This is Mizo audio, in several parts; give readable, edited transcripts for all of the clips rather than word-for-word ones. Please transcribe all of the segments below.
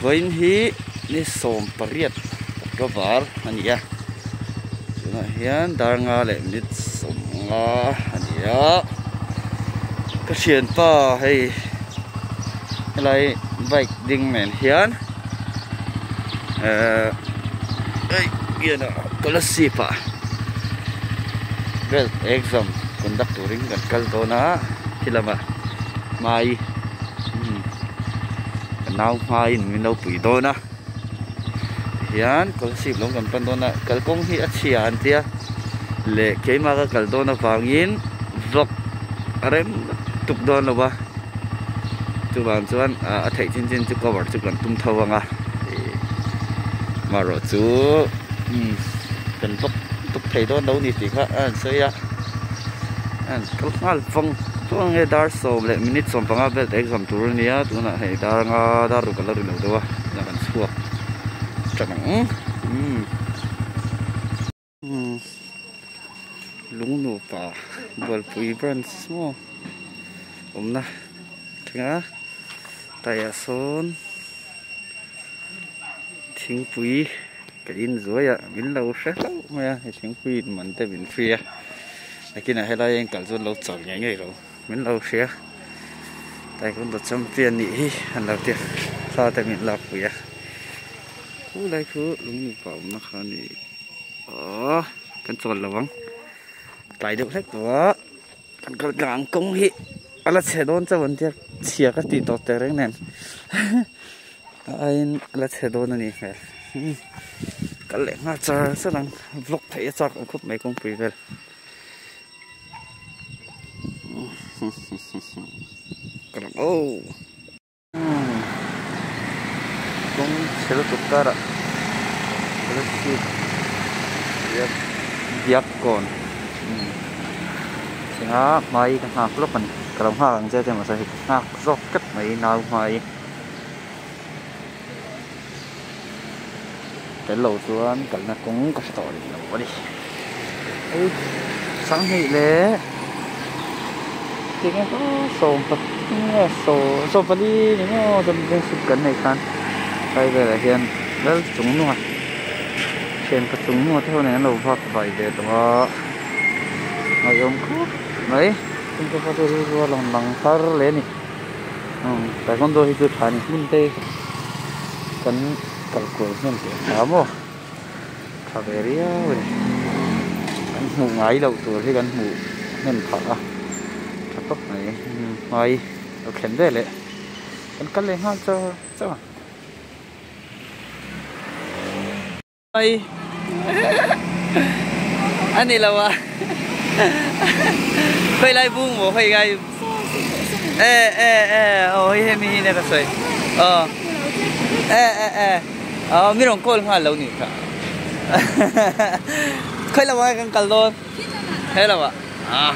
Vawiin hi ni 18 October a ni a, tunah hian dar nga leh minute 50 a ni a, ka thianpa hei helai bike ding nen hian ehh hei Kolasib ah belt exam conduct turin kan kal dawn a khi lamah hmai ka nau hmaiin min lo pui dawn a tihian Kolasib lam kan pan dawn a kalkawng hi a chhia an tia leh keimah ka kal dawn avangin vlog a rem tuk dawn lo va chuvang chuan a theih chin chin chu cover chu kan tum tho ang a amaherawh chu kan vlog tuk thei dawn lo a ni tih kha a han sawi a a han kal nghal vang chuan nge dar 10 leh minute 15 vel te exam tur a nia tunah hei dar anga dar ruk a la ri lo deuh a tunah kan chhuak tan ang umm lung nupa bualpui branch maw awmna thleng a taiah sawn thingpui ka in zuai a min lo hre hlauh mai a hei thingpui in man te min hria nakinah helai a inkal chuan lo chawlh ngei ngei lo min lo hria taekwondo champion nih hi an lo tia thla te min lakpui a khulai khu lung nupa awmna kha a ni aww kan chawl lo ang tlai deuh hlek tawh a kan kal tlang kawng hi a la chhe dawn chauh an tia chhia ka tih tawp teh reng nen a aiin a la chhe dawn a nih hmel kal leh nghal char char ang vlog theih a chak awm khawp mai kawngpui vel. Kawng chhe lutuk karah Kolasib Biakkawn thleng a hmai ka nghak lawk a ni ka lo nghak ang che a mahse hei ka nghak zawk tlat mai nau hmai tel lo chuan kalna kawng ka hre tawh rih lo a ni hei sanghnih leh tinge 14 nge 14 ni maw championship kan neih khan phai velah hian lal chung nunga thian pa chung nunga te ho nen an lo vak vai ve tawh a ngaihawm khawp mai a lang lang thar leh a ni. Taekwondo hi chu tha ni hmun te kan kal kual hnem teh tha maw tha ve riau a ni kan hmuh ngai loh tur hi kan hmuh hnem phah a tha khawp mai hmai lo thlen ve leh kan kal leh nghal char char a. Mai a ni lo a khawi lai bung maw khawi lai e e e aw hei hemi hi nia ka sawi aw e e e aw mi rawn call nghal lo ni kha khawi lamah nge kan kal dawn he lamah ah.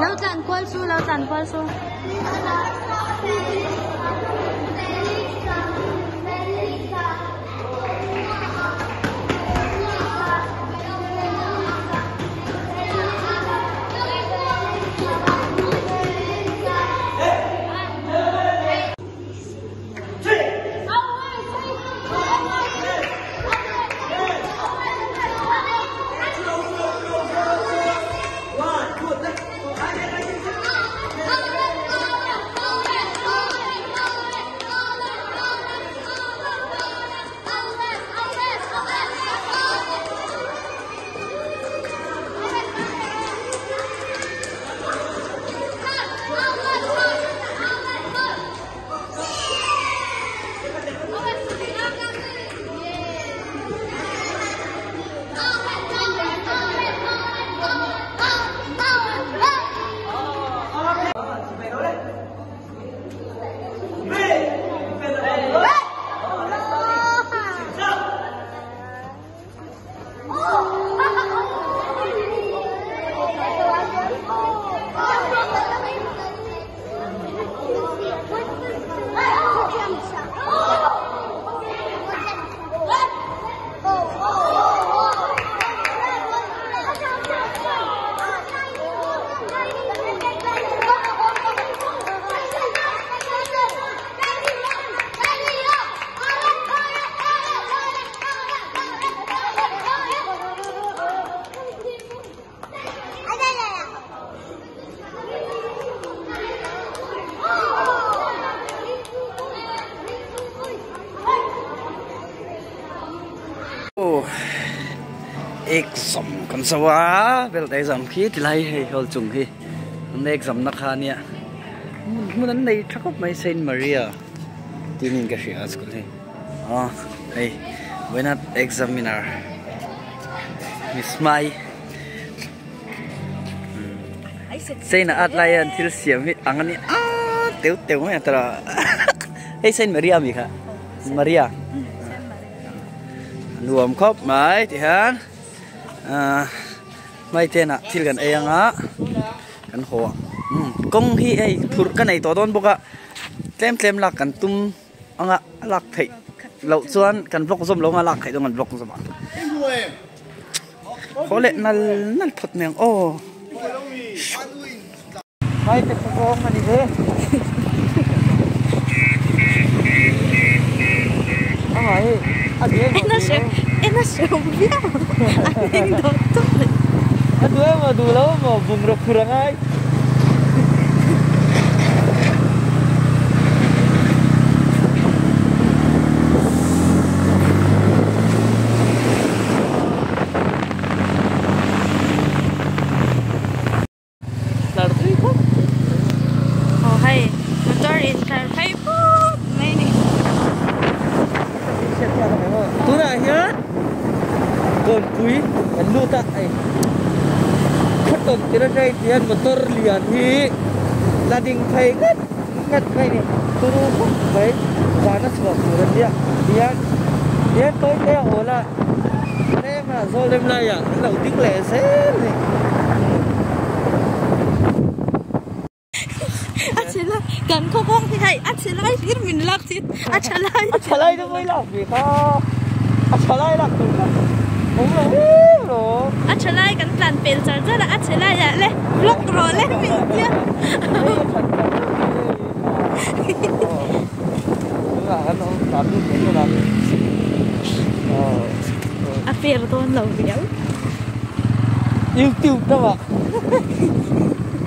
Lo tlan kual su, lo tlan kual su. Exam kan zo a belt exam khi tilai hei hall chung hi an exam na kha ania hmun an nei tha khawp mai Saint Maria tinin ka hria school hi aw hei vawiina examiner Miss Mai Saint a at lai hian thil siam hi ang ania aaa teu teu mai a tawrh a hei Saint Maria ami kha Maria. Nuam khawp mai ti hian ahh hmaiten ah thil kan ei anga kan haw ang umm kawng hi hei phurh ka nei tawh dawn bawk a tlem tlem lak kan tum anga a lak theih loh chuan kan vlog zawm lo anga a lak theih dawn kan vlog zawm ang haw leh nal nal phawt mai ang aw. Hmaite khawvawng a ni ve. Amah hi a duh em a duh lo. En a hrehawm viau a hming dawt dawt mai. A duh em a duh lo maw bungraw phur a ngai. Tlar tui khawp. Aw hei motor in tlar phei pawp mai a ni. Tunah hian kawnpui kan lut a hei khawtawn tir atang hian motor lian hi la ding phei ngat ngat mai a ni turu khawp mai zan a chhuah tur a nia tihian tihian tawi te a awl a. Tlema zawl em laiah an lo ding leh zel a ni. A chhe lai kan khaw kawng hi hei a chhe lai hlir min lak thin a tha lai a tha lai chu mawi lak ve kha a tha lai lak tur kha awm lo viau lo. A tha lai kan tlan pel char char a a chhe lai ah le vlog rawh le min tia. Hei a that char char mai hei tunah kan awm tlan lut leh dawn a. A fair dawn lo viau. YouTube lamah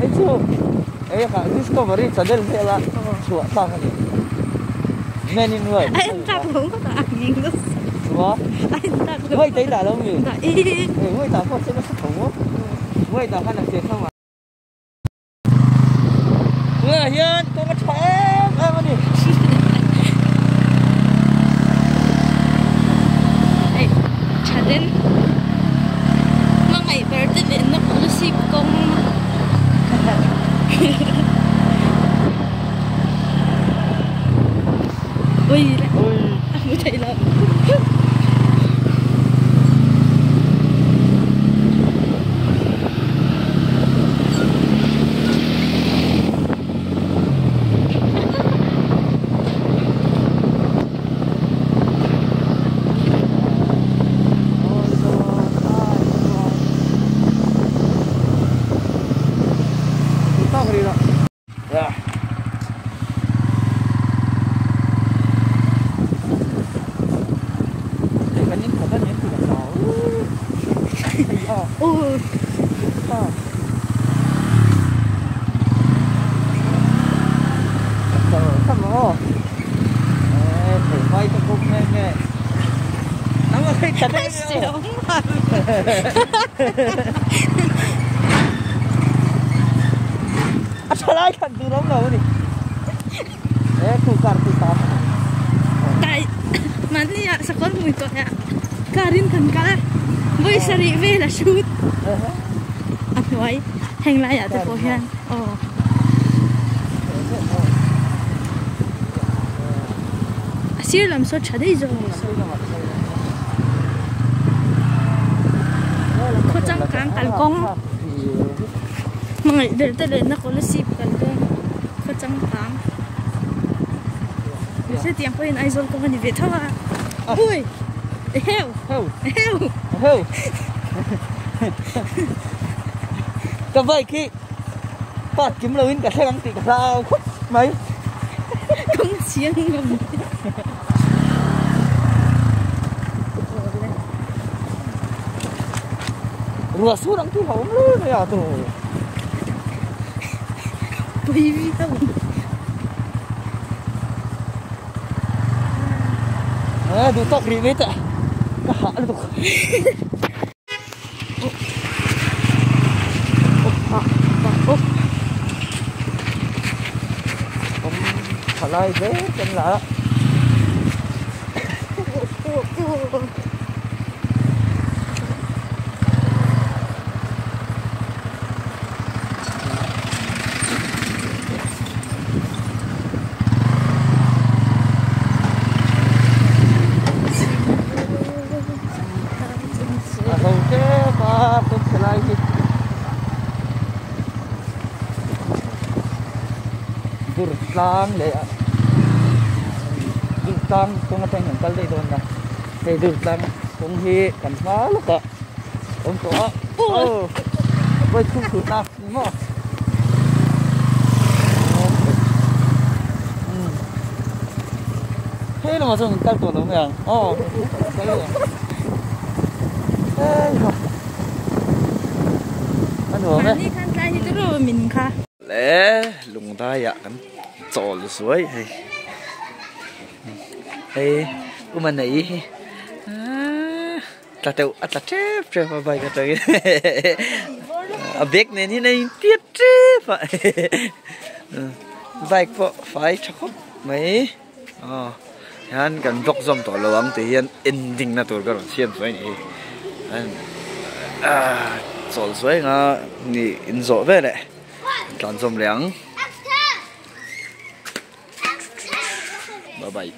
hei chu hei kha Discovery channel vela chhuah thlak a ni. Men in white. A en tak lo ngawt a ang eng nasa. Chua? A en tak lo. White a i dah lo mi? Dah i. Hei white ah pawh chuan a hre tho maw? White ah khan a che thang a. Tunah hian kawng a tha em em a ni. Hei tha den hmangaih ber te nen na policy kawng ui a hmu thei lo. tawk rih lo. Hei kan in khat a ni an ti ka hlau. Hei a. Aw. Char char maw. Ê thei mai te pawh nge nge. Nang a thei that em em. A tha lai khan tur awm lo a ni. Ê khu car khu ta. Tai mahni ah sakawr hmui tawh ah car in kan kal a vawi sarih vel a hrut a hnuai heng lai ah te pawh hian aw. A sir lam saw tha daih zawk a ni. Khaw changkang kalkawng hmangaih ber te leh na Kolasib kalkawng khaw changkang mahse tiang pawhin Aizawl kawng a ni ve tho a ui eheu eheu eheu ka bike hi Part kim loin ka thleng ang tih ka hlau khawp mai. Kawng chiang ngam. Ruah sur ang tih hlauhawm hle mai a tu. Pui viau. Eh duh tawk rih mai teh. Ka hah lutuk. Thalai zel kan la a. A zo tep a tun chhe lai hi dur tlang leh a dur tlang kawng atang hian kal daih dawn a hei dur tlang kawng hi kan hma lawk ah awm tawh a aw vawi thum thut na ni maw hei lamah chuan kan kal tawh lo mai ang aw kal leh ang hei ha a nuam e Mahni khan tlai hi chu ru min kha. Le lungdaiah kan chawl zuai hei hei uma nei hi tla teuh a tla tep tep a bike atangin a bag nen hian a intiat tep a bike pawh fai tha khawp mai aw hian kan vlog zawm tawh lo ang tih hian ending na tur ka rawn siam suai a ni hi ah chawl suai anga ni inzawh veleh tlan zawm leh ang bye bye.